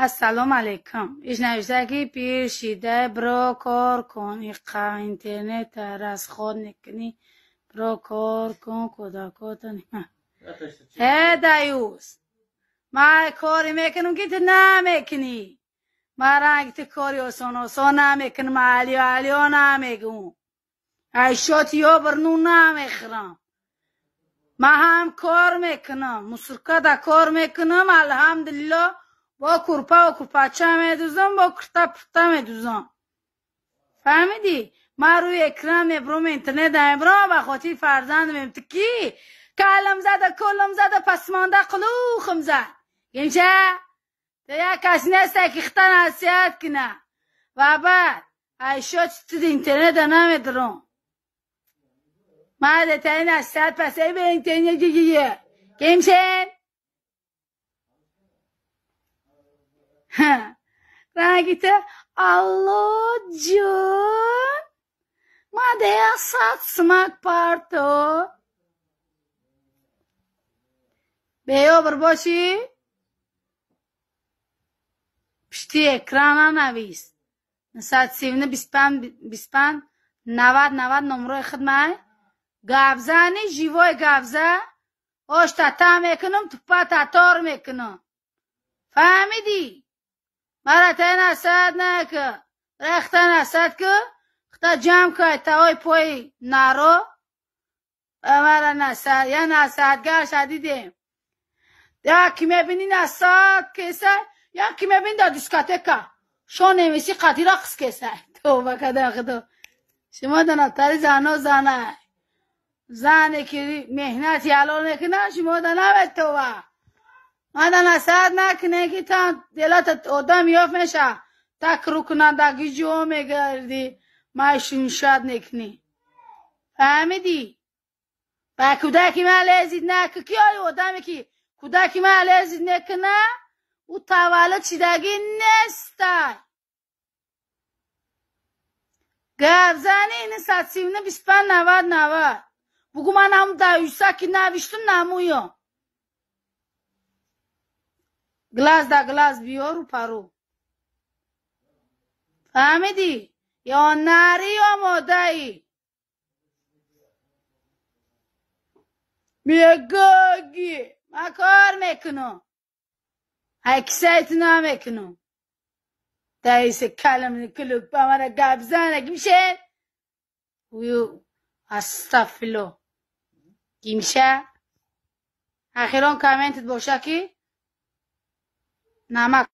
Ассалому алайкум. Иш навишта ки пир шида бро кор кун, иқа интернет расход мекунӣ, бро кор кун, кӯдакота. Э даюс. Ман коре мекунам ки ту намекунӣ. Ман ранги ту кори осон осон намекунам, алиё алиё намегӯм. Айшоти ё бирну намехӯрам. Ман ҳам кор мекунам, мусуркада кор мекунам, алҳамдулилло, бо курпаву курпача медузам, бо курта пурта медузам. Фаҳмидӣ? Ман рӯи экран мебурам, интернет мебурам ба хотири фарзандам. Ту кӣ? Калам зада, кулам зада, пасмонда қулухам зад. Гимша? Ту як каси несте ки хита насиҳат куна. Ва баъд айшо ту интернета намедурам. Ман детаи насиҳат пасаи ба интернет гигие. Кимшен? Ранги ту алло ҷон. Ман дея сад смак парто. Беёбр бошӣ? Пишти экрана навис. 939 25 25 90 90 номрои хидмай. Гапзани живой гапза. Ош тата мекунам, тупа татор мекунам. Фаҳмидӣ? Мара та насад нака. Рехта насад ку, хта ҷамъ кай таой пои наро. Мара насад, я насадгар шадидем. Як мебини насад кеса, як мебини да дискотека. Шон немеси қати рақс кеса. Тавба када худо. Шумо да натари зано зана. Зане ки меҳнати ҳалол мекунад, шумо да наметова. Ман да насиҳат накунем ки та делата одам ёфт меша. Так рукунандаги ҷо мегардӣ, майшиншад мекунӣ. Фаҳмидӣ? Ба кӯдаки ман лезид наку. Ки оли одаме ки кӯдаки ман лезид мекуна, ӯ таваллуд шидагӣ нестай. Гап зани 939 25 90 90. Бугу ман ҳам даюса ки навиштум намуё. Глаз да глаз биёру пару. Фаҳмидӣ? Ё нари ё модаӣ. Мегӯги ман кор мекунам. Ай кисаи ту намекунам. Даисе калам кулук ба мара гап зана гимшен. Ую астафило. Гимша. Ахирон комментит боша ки намак.